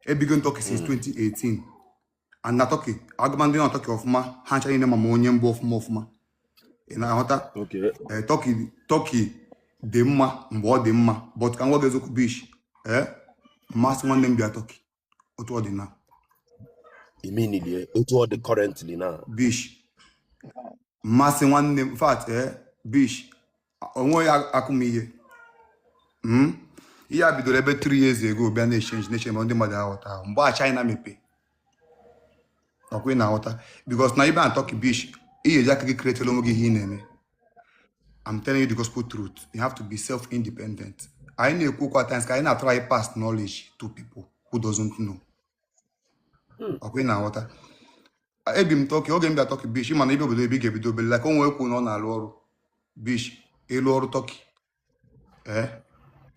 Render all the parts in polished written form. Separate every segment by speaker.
Speaker 1: Ebigo m Turkey since 2018 and na Turkey, agụma ndị nọ Turkey ọfụma, ha ncha niile ma m onye mbụ ọfụma ọfụma. Ị na-aghọta?
Speaker 2: Okay.
Speaker 1: Ee, Turkey dị mma mgbe ọ dị mma, but ka m gwa gị eziokwu, Bish, ee, mmasị nwanne m bịa Turkey otu ọ dị na
Speaker 2: Immediately, otu ọ dị currently now.
Speaker 1: Bish, mmasị nwanne m, in fact, ee, Bish, onwe ya akụ m ihe. Ihe a bidoro ebe 3 years ago, bịa na-echange na-echange, ma ndị mmadụ aghọta ahụ mgbe a China mepe ọkwa. Ị na-aghọta? Because na ibe na Turkey, Bish, ị ga-eji aka gị create onwe gị ihe ị na-eme. I'm telling you the gospel truth. You have to be self-independent. Anyị na-ekwu okwu at times ka anyị na-try pass knowledge to people who doesn't know. Ọkwa ị na-aghọta? Ebi m Turkey. Oge m bịa Turkey, Bish, mana ibe obodo ebe ị ga-ebido obere, like o nwee kwu na ọ na-alụ ọrụ, Bish, ịlụ ọrụ Turkey, ee,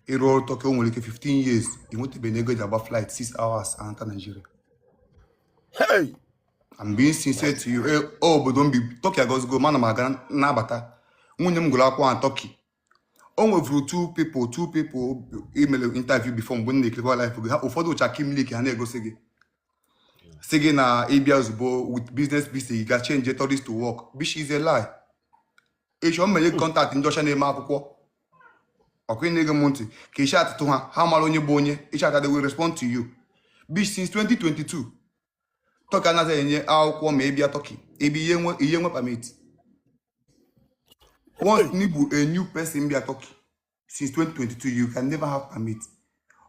Speaker 1: ịrụ ọrụ Turkey, o nwere ike 15 years ị nwetabeghị ego eji agba flight 6 hours anata Nigeria.
Speaker 2: Hey!
Speaker 1: I'm being sincere to you. Eh, obodo m bi, Turkey agọzigo, mana m aga nabata. Nwunye m gụrụ akwụkwọ na Turkey. O nwevuru two people imere interview before mgbe m na-ekirikwa live gị ha. Ụfọdụ ụcha kimlik ha na-egosi gị, si gị na ịbịa ozugbo with business visa, ị ga change tourist to work. Which is a lie. Ịchọ mmenye contact ndị ọcha na-eme akwụkwọ ọkwa. Ị na-ege m ntị ka ịcha atụtụ ha, ha mara onye bụ onye ịcha ata, they will respond to you. Bish, since 2022, Turkey anaghị enye akwụkwọ ma ị bịa Turkey ebe ihe nwe permit. Once n'ịbụ a new person bịa Turkey since 2022, you can never have permit.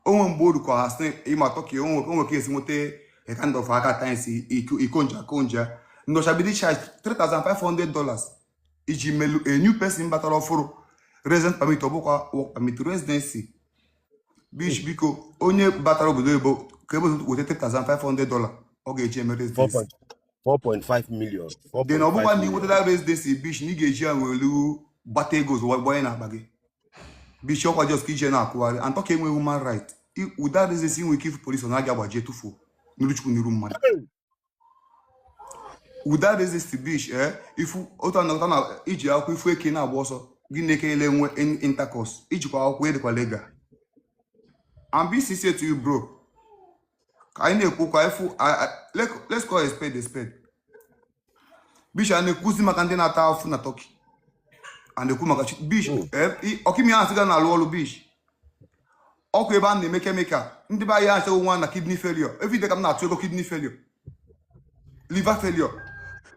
Speaker 1: Onwe mgbe o rukọ ha sị ịma Turkey, onwe ka esi nweta a kind of aka times ikonja konja ndị ọcha bido charge $3,500 iji melu a new person batara ọfụrụ resident permit. Ọ bụkwa work permit, residency. Bish, biko, onye batara obodo oyibo ka ebe weta $3,500 ọ ga-eji eme residency?
Speaker 2: 4.5 million.
Speaker 1: Then ọ bụkwa
Speaker 2: 4.5
Speaker 1: na ị
Speaker 2: million.
Speaker 1: nwetara residency, Bish, na ị ga-eji ya welu gbata ego ozugbo gbanye n'akpa gị. Bish, ọkwa just ka ije na-akwụgharị and Turkey enweghị human right. Without residency, nwere ike ifu polisi ọ na-aga agbajie tụfuo n'iru Chukwu, n'iru mmadụ. Without residency, Bish, eh, ifu otu anọkọta na iji akwụkwọ, ifu eke na-agba ọsọ gị na-ekele nwe intercourse, ijikwa akwụkwọ edikwa legal. I'm being sincere to you, bro. Ka anyị na-ekwu kwa ifu, let's call a spade a spade. Bish, a na-ekwuzi maka ndị na-ata afụ na Turkey, a na-ekwu maka Bish, ọkimi ahụ sịga na-alụ ọrụ, Bish, ọkụ ebe a na-eme chemical. Ndị be anyị achọghị nwa na kidney failure. Everyday ka m na-atụ ego kidney failure, liver failure.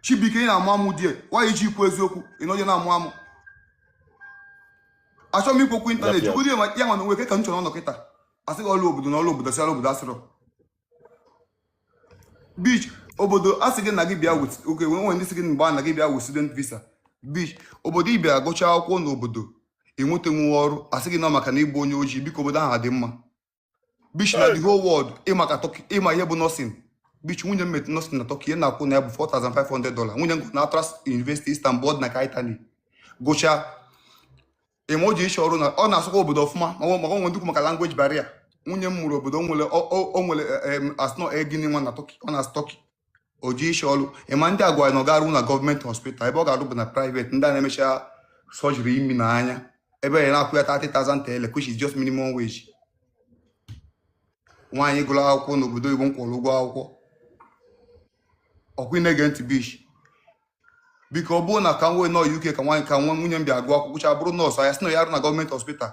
Speaker 1: Chibuike, ị na-amụ amụ die nwaanyị iji ikwu eziokwu, ị nọje na-amụ amụ. Achọghị m ikwu okwu internet.
Speaker 2: Yep.
Speaker 1: Jụgodị ya nwa na onwe ka m chọrọ ọnọ kịta, asị gị ọlụ obodo na ọlụ obodo, asị ọlụ obodo asịrọ. Bish, obodo asị gị na gị bịa with oke nwe ndị sị gị mgbe a na gị bịa with student visa. Bish, obodo ị bịara gụchaa akwụkwọ n'obodo, enwetanwu ọrụ, asị gị na maka na ịbụ onye ojii. Biko, obodo ahụ adị mma, Bish, na the whole world ịma ka Turkey, ịma ihe bụ nursing. Bish, nwunye m metụ nursing na Turkey, ihe na-akwụ na ya bụ $4,500. Nwunye m gụrụ na Atlas University Istanbul na ka Italy gụchaa. Ịma o ji ịchọ ọrụ na ọ na-asụkwa obodo ọfụma, ma maka onwe ndukwu maka language barrier. Nwunye m mụrụ obodo, o nwere o nwere asnọ egini nwa na Turkey, ọ na-asụ Turkey. O ji ịchọ ọrụ, ịma ndị agwa na ọ ga-arụ na gọọmenti hospital, ebe ọ ga-arụ bụ na private, ndị a na-emecha surgery imi na anya, ebe ya na-akwụ ya 30,000 TL, which is just minimum wage. Nwaanyị gụrụ akwụkwọ n'obodo oyibo, m kwụrụ ụgwọ akwụkwọ ọkwa. Ị na-ege ntị, Bish? Biko, ọ bụrụ na ka m wee nọ UK ka nwaanyị ka nwa nwunye m bịa gụọ akwụkwọ cha bụrụ nọọsụ, anya sị na ya arụ na gọọmenti hospital.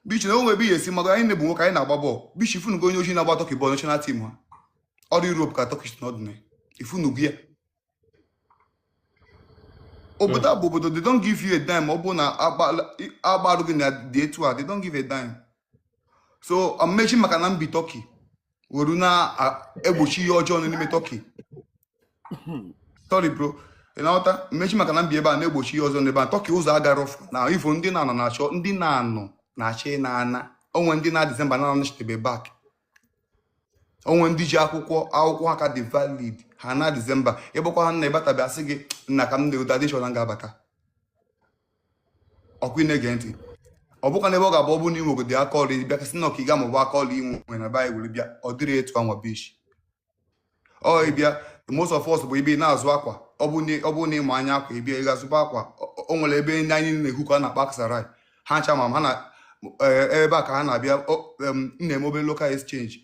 Speaker 1: Bish, na o nwere ebe ihe esi maka anyị na-ebu nwoke anyị na-agba bọọlụ. Bish, ifunugo onye ojii na-agba Turkey bọọlụ, national team ha, ọrụ Europe ka Turkey si n'ọdụ ifunugo ya. Obodo a bụ obodo they don't give you a dime. Ọ bụ na agbarụ gị na dị etu a, they don't give a dime. So mmechi maka na mbi Turkey were na-egbochi ihe ọjọọ n'ime Turkey. Sorry, bro, ị na-aghọta? Mmechi maka na mbi ebe a na-egbochi ihe ọzọ n'ebe a. Turkey ụzọ agara ọfụ na ifo ndị na-anọ na-achọ, ndị na-anọ na-achọ ị na-ana onwe, ndị na Disemba na-anachitebe back onwe, ndị ji akwụkwọ ha ka dị valid ha na Disemba ịgbakwa ha nna ịbatabe, asị gị nna ka m na adịchọ na ga-abata ọkwa. Ị na-ege ntị? Ọ bụkwa n'ebe ọ ga-abụ, ọ bụ na inwegodi aka ọrụ, bịa kasị na ọka ị ga maọbụ aka ọrụ inwe na be anyị were bịa, ọ dịrị etu anwa. Bish, ọ ịbịa, most of us bụ ibe na-azụ akwa. Ọ bụ na ịma anya akwa, ịbịa ị ga-azụba akwa. O nwere ebe ndị anyị na-ekwu ka a na-akpa aksarai ha ncha ma ha na ebe a ka ha na-abịa. M na-eme obere local exchange.